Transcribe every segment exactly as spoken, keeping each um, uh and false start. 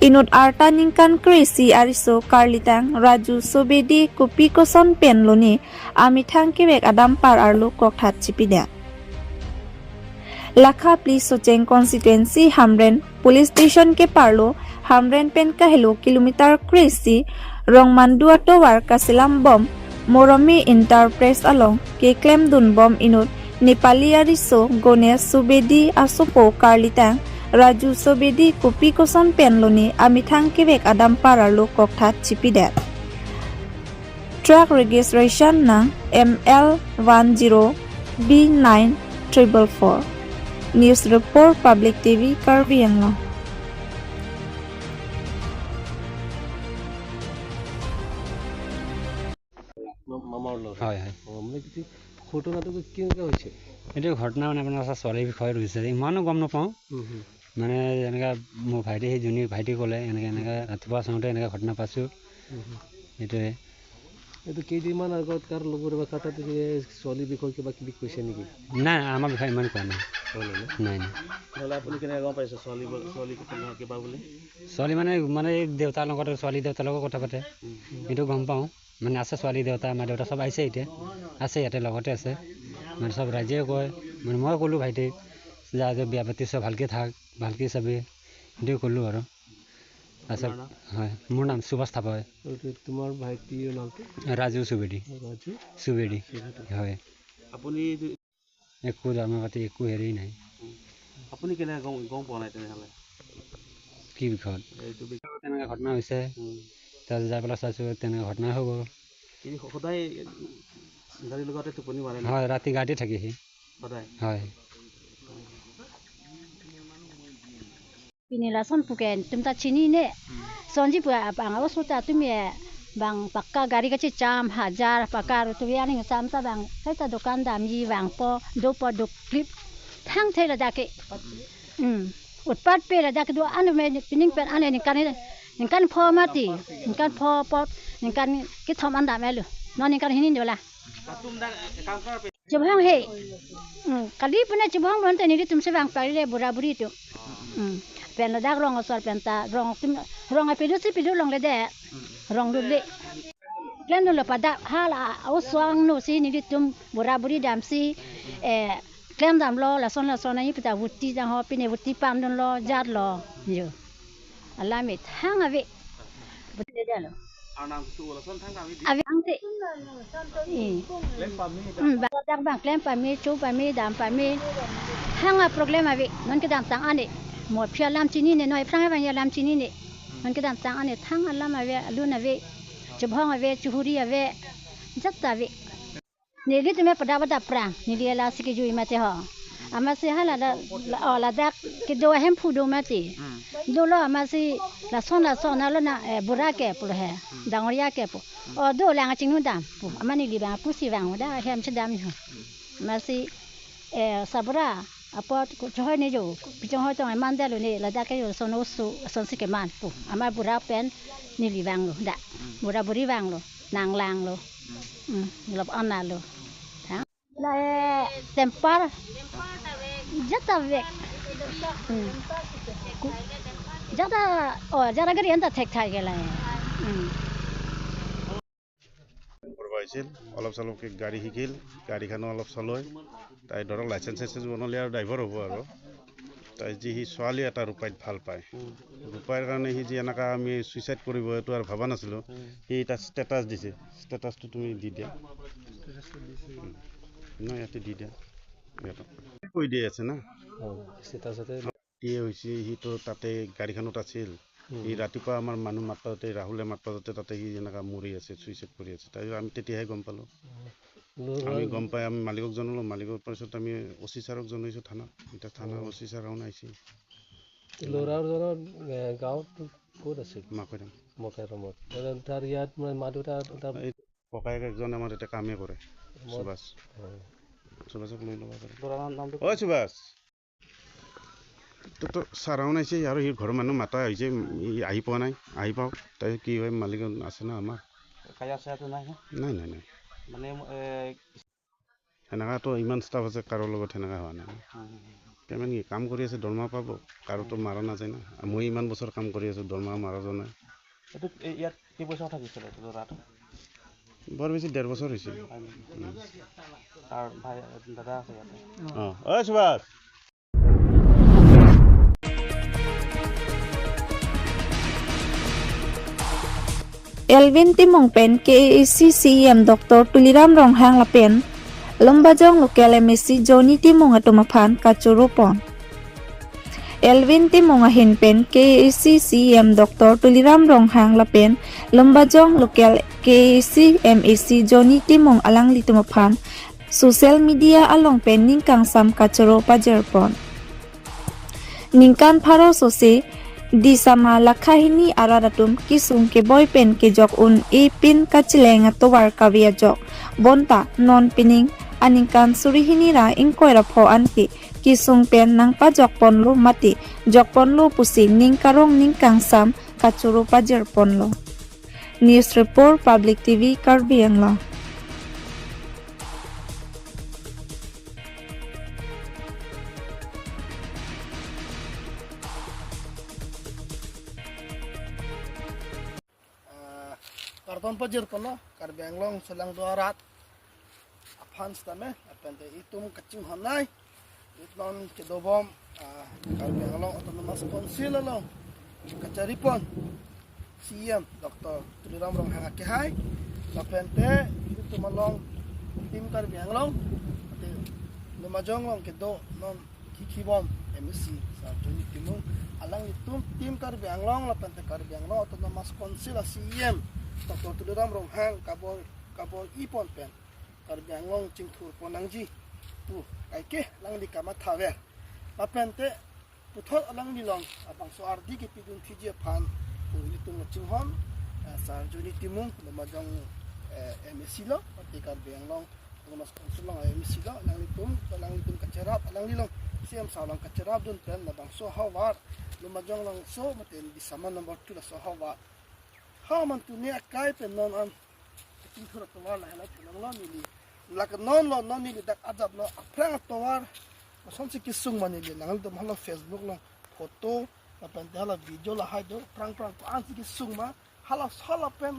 Inut arta ningkan kre-isi ariso karlitang Raju Subedi kopi koson pen lone amethang kevek adampar arlo kokthat chipidet. Lakha phli Socheng constituency Hamren police station keparlo Hamren pen kahelo kilometer kre-isi Rongmandu atovar kaselam bom Morome Enterprise along keklemdun bom inut Nepali ariso Ganesh Subedi asopo karlitang Raju Subedi kopi koson pen lone amethang kevek adampar arlo kokthat chipidet. Truck registration nang M L one zero B nine triple four. News report, Public T V Karbi Anglong. মা- মামাৰ লগত। হয়, হয়। অ, মানে কি, ঘটনাটো কি- কেনেকুৱা হৈছে? এইটো ঘটনা মানে আপোনাৰ ছোৱালীৰ বিষয়ে হৈছে, ইমানো গম নাপাওঁ। হুম, হুম। মানে এনেকা মোৰ ভাইটি, সেই যোনে ভাইটি ক'লে, এনেকে, এনেকে ৰাতিপুৱা চাওঁতে এনেকে ঘটনা পাইছোঁ। হুম, হুম। সেইটোৱে। এইটো কেইদিনমান আগত কাৰ লগৰ বা কাৰ তাত এই ছোৱালীৰ বিষয়ে কিবা কিবি কৈছে নেকি? নাই, আমাৰ বিষয়ে ইমান কোৱা নাই। কোৱা নাই ন? নাই, নাই। নহ'লে আপুনি কেনেকে গম পাইছে ছোৱালী ব- ছোৱালী কিবা বুলি? ছোৱালী মানে, মানে এই দেউতাৰ লগতে, ছোৱালী দেউতাৰ লগত কথা পাতে। হুম। সেইটো গম পাওঁ। মানে আছে ছোৱালী দেউতা, মা দেউতা চব আহিছে এতিয়া। আছে ইয়াতে লগতে আছে। মানে চব ৰাইজেও কয়, মানে মই ক'লোঁ ভাইটিক, "যা, যা, বিয়া পাতিছ, ভালকে থাক, ভালকে চাবি।" সেইটোৱে ক'লোঁ আৰু। আচ্ছা, আপোনাৰ নাম? হয়, মোৰ নাম সুভাষ থাপা হয়। এইটো তোমাৰ ভাইটিৰ নামটো? ৰাজু চুবেদী। ৰাজু? চুবেদী। চুবেদী। হয়। আপুনি এইটো একো জন্ম পাতি একো হেৰি নাই। আপুনি কেনেকে গম- গম পোৱা নাই তেনেহ'লে? কি বিষয়ত? এইটো বিষয়ত। তেনেকে ঘটনা হৈছে। উম। তাত যাই পেলাই চাইছোঁ, তেনেকে ঘটনা হৈ গ'ল। এই সদায় গাড়ী লগাওঁতে টোপনি মাৰে নেকি? হয়, ৰাতি গাড়ীতে থাকে সি। সদায়? হয়। Pini lason puke netum ta chinine. Sonji pu abang awas ta tumi bang pakka gari kachecham hajar pakka rutu aning cham ta bang kaita dokan damji vangpo dopo doklip thangthei ladak ke. Hmm. Utpat pe ladak ke do anu me pining pen ane ningkan ningkan pho mati ningkan pho pot ningkan kethom an dam elu. Non ningkan hini dola. Chevang he. Hmm, kali puna chevang bonta nelitum si vang pari le bura buri atum. Hmm. Pen ladak rong asor pen ta rong atum rong apilo si pilo longle de. Rong dule. Klemdunlo pada hala oswang no si nelitum bura buri damsi, eh, klemdamlo lason lason ahi pita vuti jang ho pine vuti pamdunlo jarlo. Yo. Alam ethang ave. Vuti de lo. Arnam su lason thang kami di. Ave angte. Eh. Klem pame, dam. Hmm, ba- dak bang klem pame, cho pame, dam pame. Hang a problem ave, non kedamtang ane. Mo phi alam chinine, noi aphrang abang alam chinine. Non kedamtang ane, thang alam ave, alun ave, chevang ave, chehuri ave, jat ave. Nelitum me pada pada prang, neli lasi kejui mate ho. Amatsi hala la, la, oh, ladak kedo ahemphu do mati. Hmm. Dolo amatsi lason lason alo na, eh, bura ke pulo he, hmm, dangoria ke pu. Hmm. Oh, dolang achingnu dam pu. Ama neli bang pusi vang da hem chedam ho. Amatsi, eh, sabura apot ku chohoi ne jo, pichonghoi tong mandalo ne ladak ke jo son osu, son si keman pu. Ama bura pen neli vanglo da. Hmm. Bura buri vanglo, nanglang lo. Hmm, lop ana lo. Ha? La, eh, tempar. Jat ave. Hmm. Ku-, jat a, oh, jat a gari anta thekthai ke la. Hmm. কৰিব আহিছিল, অলপ চলপকৈ গাড়ী শিকিল, গাড়ীখনো অলপ চলয়। তাই ধৰক লাইচেন্স চাইচেন্স বনালে আৰু ড্ৰাইভাৰ হ'ব আৰু। তাই যি সি ছোৱালী এটা ৰূপাইত ভাল পায়। উম। ৰূপাইৰ কাৰণে সি যি এনেকা আমি ছুইচাইড কৰিব এইটো আৰু ভবা নাছিলোঁ। উম। সি এটা ষ্টেটাছ দিছে, ষ্টেটাছটো তুমি দি দিয়া। ষ্টেটাছটো দিছে। উম। নহয়, ইয়াতে দি দিয়া। ইয়াতে। কৈ দি আছে না? অ, ষ্টেটাছতে। কি হৈছে, সিটো তাতে গাড়ীখনত আছিল। উম। সি ৰাতিপুৱা আমাৰ মানুহ মাত্ৰাতে, ৰাহুলে মাত্ৰাতে তাতে সি এনেকা মৰি আছে, ছুইচাইড কৰি আছে। তাৰপিছত আমি তেতিয়াহে গম পালোঁ। উম। আমি গম পাই আমি মালিকক জনালোঁ, মালিকৰ পিছত আমি অ চি ছাৰক জনাইছোঁ থানাত। এতিয়া থানাৰ অ। অ চি ছাৰ আহোঁ আহিছে। ল'ৰাজনৰ, এ, গাঁৱত ক'ত আছিল? মাকৈৰাম। মকাইৰামত। তাৰ, তাৰ ইয়াত মানে মা দেউতা, তাৰ এই ককায়েক এজন আমাৰ ইয়াতে কামে কৰে, মই সুভাষ। অ। সুভাষক লৈ ল'ব পাৰে। ল'ৰাৰ নামটো অ, সুভাষ। তো, তো ছাৰ আহোঁ আহিছে আৰু সি ঘৰৰ মানুহ মাতা হৈছে, ই আহি পোৱা নাই, আহি পাওক। তাই কি হয়, মালিক আছে না আমাৰ? কাইয়া আছে ইয়াতে নাই, হা? নাই, নাই, নাই। মানে, এ, সেনেকাতো ইমান ষ্টাফ আছে, কাৰো লগত সেনেকা হোৱা নাই। হুম, হুম, হুম। পেমেণ্ট কি? কাম কৰি আছে, দৰমহা পাব, কাৰোতো মাৰা নাযায় না। মই ইমান বছৰ কাম কৰি আছোঁ, দৰমহা মাৰা যোৱা নাই। এইটো এই ইয়াত কেইবছৰ থাকিছিলে এইটো ল'ৰাটো? বৰ বেছি ডেৰ বছৰ হৈছে। হয় নেকি? উম। তাৰ ভাই, দাদা আছে ইয়াতে। অ, ঐ Subhash. Elwin Timung pen K A A C C E M Doctor Tuliram Ronghang lapen Lumbajong local M A C Johnny Timung atum aphan kachoro pon. Elwin Timung ahin pen K A A C C E M Doctor Tuliram Ronghang lapen Lumbajong local K A A C M A C Johnny Timung alanglitum aphan social media along pen ning kangsam kachoro pajir pon. Ningkan pharo sose Disama lakha hini arat atum kesung keboi pen kejok un-e pin kacheleng atovar kave ajok. Bonta non pining aningkan suri hini ra ingkoi ra pho anke kesung pen nangpajok ponlo mate jok ponlo pusi ning karong ning kangsam kachoro pajir ponlo. News report, Public T V, Karbi Anglong. Ah, kardom pajir ponlo, Karbi Anglong chelang do arat aphan sitame, lapen te itum kachinghon nai, itum kedobom, ah, Karbi Anglong Autonomous Council along kachari pon C E M Doctor Tuliram Ronghang akehai, lapen te itum along Team Karbi Anglong, te Lumajong along kedo non kikhibom M A C, Sir Johnny Timung, alanglitum Team Karbi Anglong lapen te Karbi Anglong Autonomous Council a C E M Doctor Tuliram Ronghang kabor, kabor-i pon pen Karbi Anglong chingthur pon nangji pu kaike alangli kamatha ver. Lapen te puthot alangli along labangso ardi kepidun thiji aphan pu ilitum chinghon, eh, Sir Johnny Timung, Lumajong, eh, M A C lo, te Karbi Anglong Autonomous Council along M A C lo, alanglitum, alanglitum kacherap, alangli along C E M sir along kacherapdun pen labangso ahavar, Lumajong alongso, mate Disama number two laso ahavar. Ha man tuni akai pen non an kachingthur atovar lahai la chelong lo neli. Lake non lo, non neli dak ajap lo, aphrang atovar kosonsi kesung ma neli, nangtum hala Facebook along photo, lapen te hala video lahai do, aphrang aphrang ko-ansi kesung ma, hala sala pen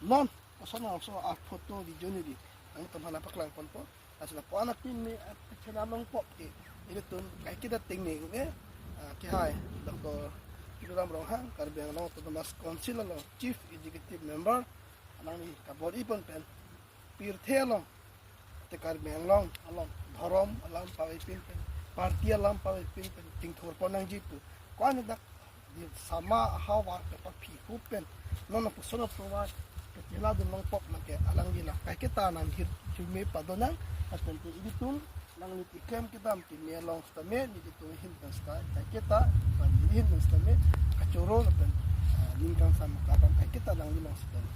non, koson alongso aphoto video neli nangtum aphan paklang ponpo. Asla pon atin ni, ah, chenam long pop ke. Ilitum kaike ta tengne ke, ah, kehai Doctor Tuliram Ronghang, Karbi Anglong Autonomous Council along Chief Executive Member, alangli kabor-i pon pen pirthe along, te Karbi Anglong along dhorom alam pavepin pen, party alam pavepin pen chingthur pon nangji pu. Ko-an dak Disama ahavar kepaphi hup pen non puson atovar kechela dun long pop lake alangli la kaike ta nang hir chume padonang, lapen te ilitum alangli keklem kedam keme along sitame nelitum ahin pen sita kaike ta, neli ahin pen sitame kachoro lapen, ah, ning kangsam kadam kaike ta alangli along sitame.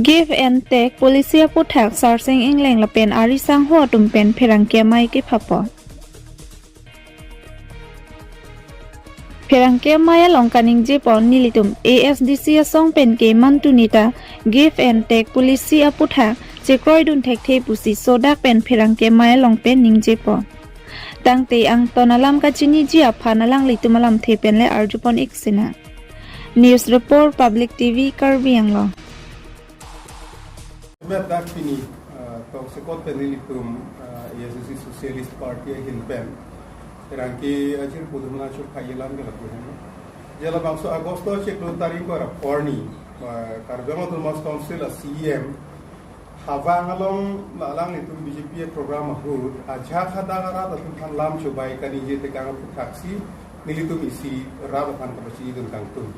Give and take policy aputhak Sarsing Engleng lapen ari sangho atum pen pherangke amei kepha pon. Pherangke amei along kaningje pon nelitum A S D C asong pen ke man tuni ta give and take policy aputhak chekroidun thekthe pusi sodak pen pherangke amei along pen ningje pon. Tangte angton alam kachiniji aphan alanglitum alamthe pen le arju pon ik sinang. News report, Public T V, Karbi Anglong. Met dak pini, ah, toksekot pen nelitum, ah, A S D C Socialist Party ahin pen pherangke ajir pudum na chuk khai alam ke lapu hem. Je labangso August chiklo tarik ko ra porni, ah, Karbi Anglong Autonomous Council a C E M Hawang along la alanglitum B J P program ahut ajak hadak arat atum aphan lam chubai kaningje tekang aphuthaksi nelitum isi rat aphan kapachini dun kangtung.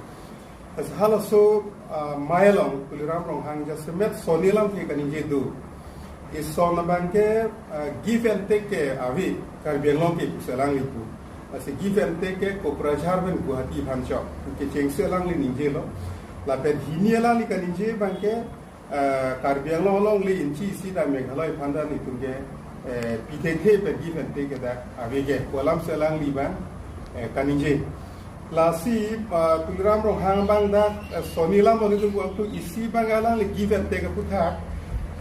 Tas halaso, ah, amei along Tuliram Ronghang jasemet soni alamthe kaningje do. Ison abang ke, ah, give and take ke ave Karbi Anglong ke pusi alangli pu. Lasi give and take ke Kokrajhar pen Guwahati aphan chok. Kechengsi alangli ningjelo. Lapen hini alangli kaningje abang ke, eh, Karbi Anglong along le inchi isi ta Meghalaya aphan ta nelitum ke, eh, pi thekthe pen give and take ke dak ave ke. Ko alamsi alangli abang, eh, kaningje. Lasi, uh, Tuliram Ronghang abang dak, uh, soni alam boni tu buang tu isi abang alangli give and take aputhak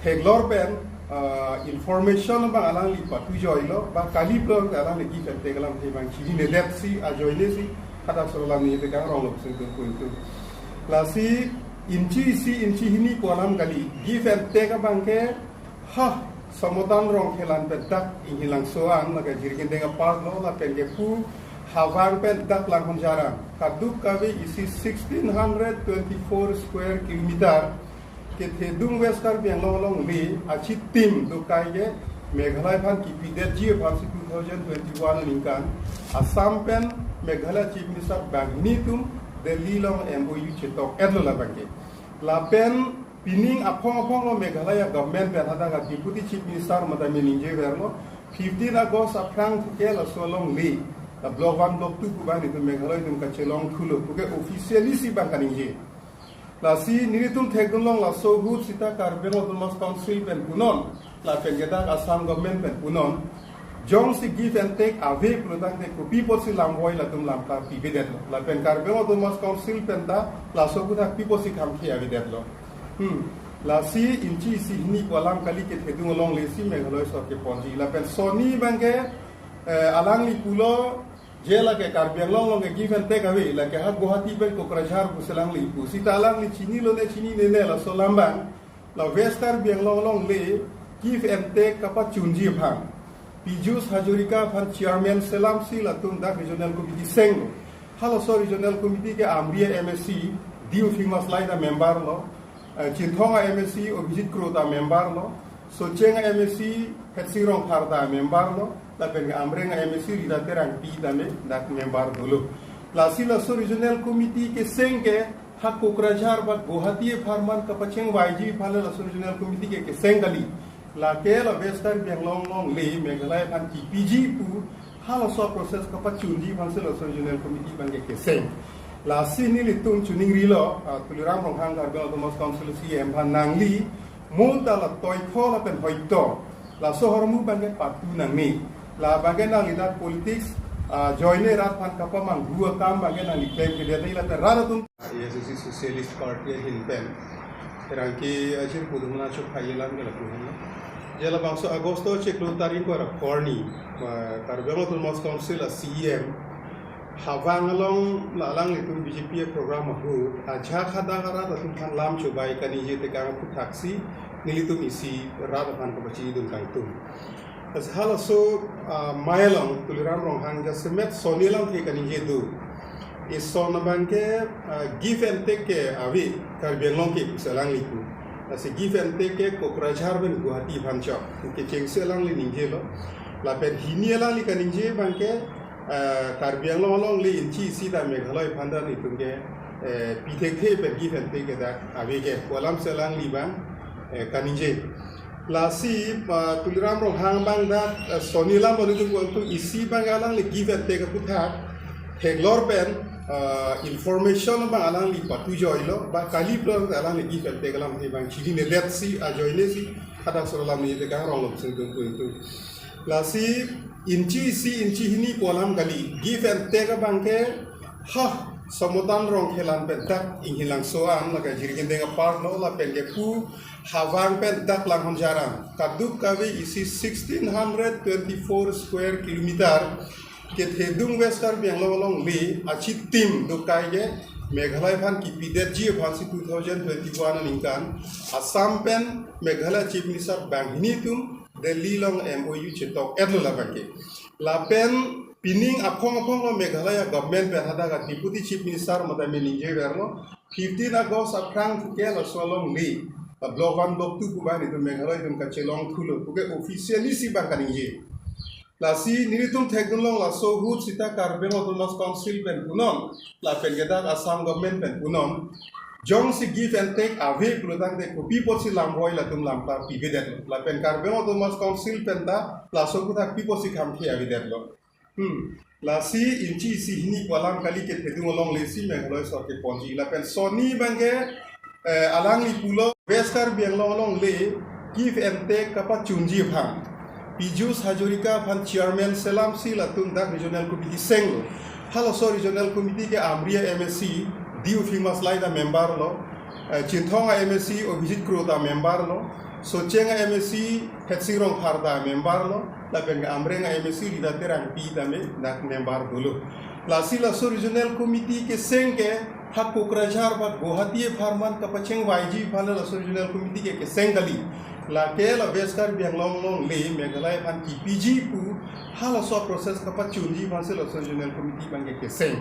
theklor pen, uh, information abang alangli patu joilo, ba kali pulo alangli give and take alamthe abang chininedet si ajoine si hadak solo alam neli kangrong lo sing tu pun tu. Lasi inchi isi inchi hini pu alam kali, give and take abang ke, ha, Somotan Rongkhelan pen dak Inghi Langso an, lake Jirikindeng apar lo, lapen ke pu Hawang pen dak Langhonjar an, kaduk kave isi sixteen hundred twenty-four square kilometer kethedung West Karbi Anglong alongle achitim dokai ke Meghalaya aphan kipidetji aphan si two thousand twenty-one aningkan Assam pen Meghalaya Chief Minister banghini atum Delhi along M O U chetok-etlo labang ke. Lapen pining aphong aphong lo Meghalaya government pen hadak Deputy Chief Minister matame ningjeverlo, fifteen August aphrang ke laso alongle, la Block one, Block two pu banghini atum Meghalaya atum kachelong thulo puke officially si abang kaningje. Lasi nelitum thekdunlong laso ahut sita Karbi Anglong Autonomous Council pen punon, lapen ke dak Assam government pen punon, jongsi give and take ave pulotangte kopi apotsi lamvoi latum lamklar pivedetlo. Lapen Karbi Anglong Autonomous Council pen ta laso aputhak pi apotsi kham ke avedetlo. Hmm. Lasi inchi isi hini pu alam kali kethedung alongle si Meghalaya asor keponji. Lapen soni abang ke, eh, alangli pulo je lake Karbi Anglong along ke give and take ave, lake ha Guwahati pen Kokrajhar pusi alangli pu. Sita alangli chinilone chininene laso alam abang, la West Karbi Anglong alongle give and take kapachunji aphan Piyush Hazarika aphan chairman selamsi latum dak regional committee senglo. Halaso regional committee ke Amri a-M A C, Diu Phimmaslai ta member lo, eh, Chinthong a-M A C, Abhijit Kro ta member lo, Socheng a-M A C, Headsing Rongphar ta member lo, lapen ke Amreng a-M A C, Rita Terangpi tame dak member dolo. Lasi laso regional committee keseng ke ha Kokrajhar ba Guwahati apharman kapachengvaiji aphan laso regional committee ke keseng kali. Lake la West Karbi Anglong alongle Meghalaya aphan kipiji pu halaso process kapachunji aphansi laso regional committee abang ke keseng. Lasi nelitum chiningrilo, ah, Tuliram Ronghang Karbi Anglong Autonomous Council C E M aphan nangli, mo ta la toikho lapen hoito laso ahormu abang ke patu nangne. Labang ke nangli dak politics, ah, ajoine rat aphan kapamanghu akam abang ke nangli klemkledet nangji lapen rat atum A S D C Socialist Party ahin pen pherangke ajir pudum na chok hai alam ke lapu hana. Je labangso Agosto chiklo tarik ko ra korni, ah, Karbi Anglong Autonomous Council a C E M Hawang along la alanglitum B J P a program ahut ajahak hadak arat atum aphan lam chobai kaningje tekang aphuthaksi nelitum isi rat aphan kapachidun kangtung. Lasi halaso, ah, amei along Tuliram Ronghang jasemet soni alamthe kaningje do. Ison abang ke, ah, give and take ke ave Karbi Anglong ke pusi alangli pu. Lasi give and take ke Kokrajhar pen Guwahati aphan chok. Kechengsi alangli ningjelo. Lapen hini alangli kaningje abang ke, ah, Karbi Anglong alongle inchi isi ta Meghalaya aphan ta nelitum ke, eh, pithekthe pen give and take ke dak ave ke pu alamsi alangli abang, eh, kaningje. Lasi, ah, Tuliram Ronghang abang dak, ah, soni alam boni tu buang tu isi abang alangli give and take aputhak theklor pen, ah, information abang alangli patu joilo, ba kali pulo alangli give and take alamthe abang chininedet si ajoine si hadak solo alam neli kangrong lo sing tu pun tu. Lasi inchi isi inchi hini pu alam kali, give and take abang ke, ha, Somotan Rongkhelan pen dak Inghi Langso an, lake Jirikindeng apar lo, lapen ke pu Hawang pen dak Langhonjar an, kaduk kave isi sixteen hundred twenty-four square kilometer kethedung West Karbi Anglong alongle achitim dokai ke Meghalaya aphan kipidetji aphan si two thousand twenty-one aningkan Assam pen Meghalaya Chief Minister banghini atum Delhi along M O U chetok-etlo labang ke. Lapen pining aphong aphong lo Meghalaya government pen hadak Deputy Chief Minister matame ningjeverlo, fifteen August aphrang ke laso alongle, la Block one, Block two pu banghini atum Meghalaya atum kachelong thulo puke officially si abang kaningje. Lasi nelitum thekdunlong laso ahut sita Karbi Anglong Autonomous Council pen punon, lapen ke dak Assam government pen punon, jongsi give and take ave pulotangte kopi apotsi lamvoi latum lamklar pivedetlo. Lapen Karbi Anglong Autonomous Council pen ta laso aputhak pi apotsi kham ke avedetlo. Hmm. Lasi inchi isi hini pu alam kali kethedung alongle si Meghalaya asor keponji. Lapen soni abang ke, eh, alangli pulo West Karbi Anglong alongle give and take kapachunji aphan Piyush Hazarika aphan chairman selamsi latum dak regional committee senglo. Halaso Regional Committee ke Amri a-M A C, Diu Phimaslai ta member lo, eh, Chinthong a-M A C, Abhijit Kro ta member lo, Socheng a-M A C, Phetsing Rongphar ta member lo, lapen ke Amreng a-M A C, Rita Terangpi ta me, dak member dolo. Lasi laso Regional Committee keseng ke, ha Kokrajhar ba Guwahati apharman kapachengvaiji aphan laso Regional Committee ke keseng kali. Lake la West Karbi Anglong along le Meghalaya aphan kipiji pu halaso process kapachunji aphansi laso Regional Committee abang ke keseng.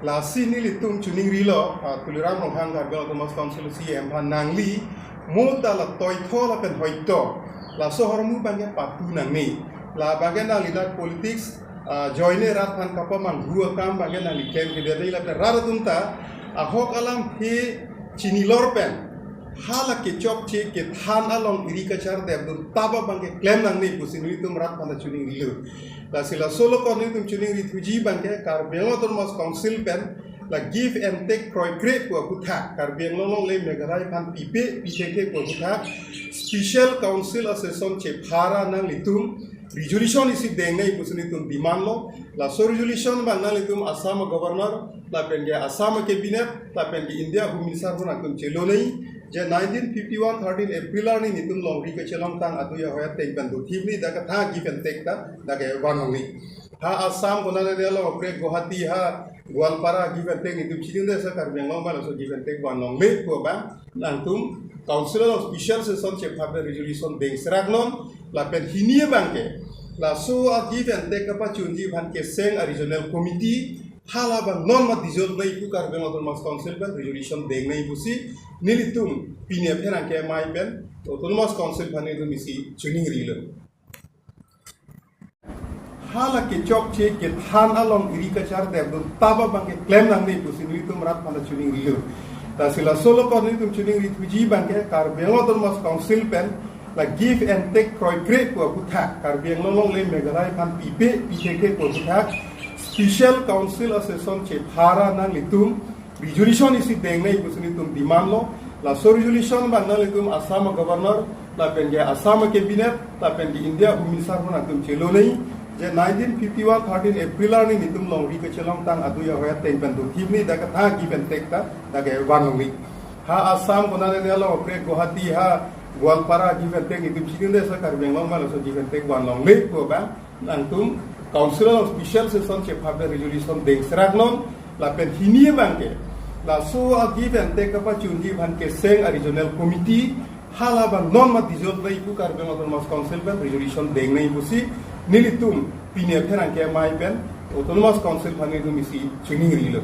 Lasi nelitum choningrilo, ah, Tuliram Ronghang Karbi Anglong Autonomous Council C E M aphan nangli, mo ta la toitho lapen hoito, laso ahormu abang ke patu nangne. La abang ke nangli dak politics, ah, ajoine rat aphan kapamanghu akam abang ke nangli klemkledet nangji lapen rat atum ta ahok alam he chinilor pen hala kechokche kethan along eri kachardedun taba abang ke klem nangne pusi nelitum rat aphan choningrilo. Lasi laso along nelitum choningrithuji abang ke Karbi Anglong Autonomous Council pen la give and take kroikre pu aphuthak, Karbi Anglong along le Meghalaya aphan pipe pithekthe pu aphuthak, Special Council a-session chephara nanglitum resolution isi deng nangji pusi nelitum demand lo. Laso resolution abang nanglitum Assam Governor, lapen ke Assam Cabinet, lapen ke India Home Minister aphan nangtum chelo nangji. Je nineteen fifty-one thirteen April arni nelitum longri kachelongtang adui ahoi ateng pen dothip nangji, dak kethan give and take ta dak ke van nangji. Ha Assam konane along apre Guwahati ha Goalpara give and take nelitum chiding desa Karbi Anglong abang laso give and take van longle pu abang nangtum Council along special session chephara resolution deng serak non, lapen hini abang ke laso a-give and take kapachunji aphan keseng a-regional committee hala abang non ma dissolve nangji pu Karbi Anglong Autonomous Council pen resolution deng nangji pusi nelitum pini apherangke amei pen Autonomous Council aphan nelitum isi choningrilo. Hala kechokche kethan along eri kachardedun taba abang ke klem nangne pusi nelitum rat aphan choningrilo. Lasi laso along nelitum choningrithuji abang ke Karbi Anglong Autonomous Council pen la give and take kroikre pu aphuthak, Karbi Anglong along le Meghalaya aphan pipe pithekthe pu aphuthak, Special Council a-session chephara nanglitum resolution isi deng nangji pusi nelitum demand lo. Laso resolution abang nanglitum Assam Governor, lapen ke Assam Cabinet, lapen ke India Home Minister aphan nangtum chelo nangji. Je nineteen fifty-one thirteen April arni nelitum longri kachelongtang adui ahoi ateng pen dothip nangji, dak kethan give and take ta dak ke van longle. Ha Assam konane along apre Guwahati ha Goalpara give and take nelitum chiding desa Karbi Anglong abang laso give and take van longle pu abang nangtum Council along special session chephara resolution deng serak non, lapen hini abang ke laso a-give and take kapachunji aphan keseng a-regional committee hala abang non ma dissolve nangji pu Karbi Anglong Autonomous Council pen resolution deng nangji pusi nelitum pini apherangke amei pen Autonomous Council aphan nelitum isi choningrilo.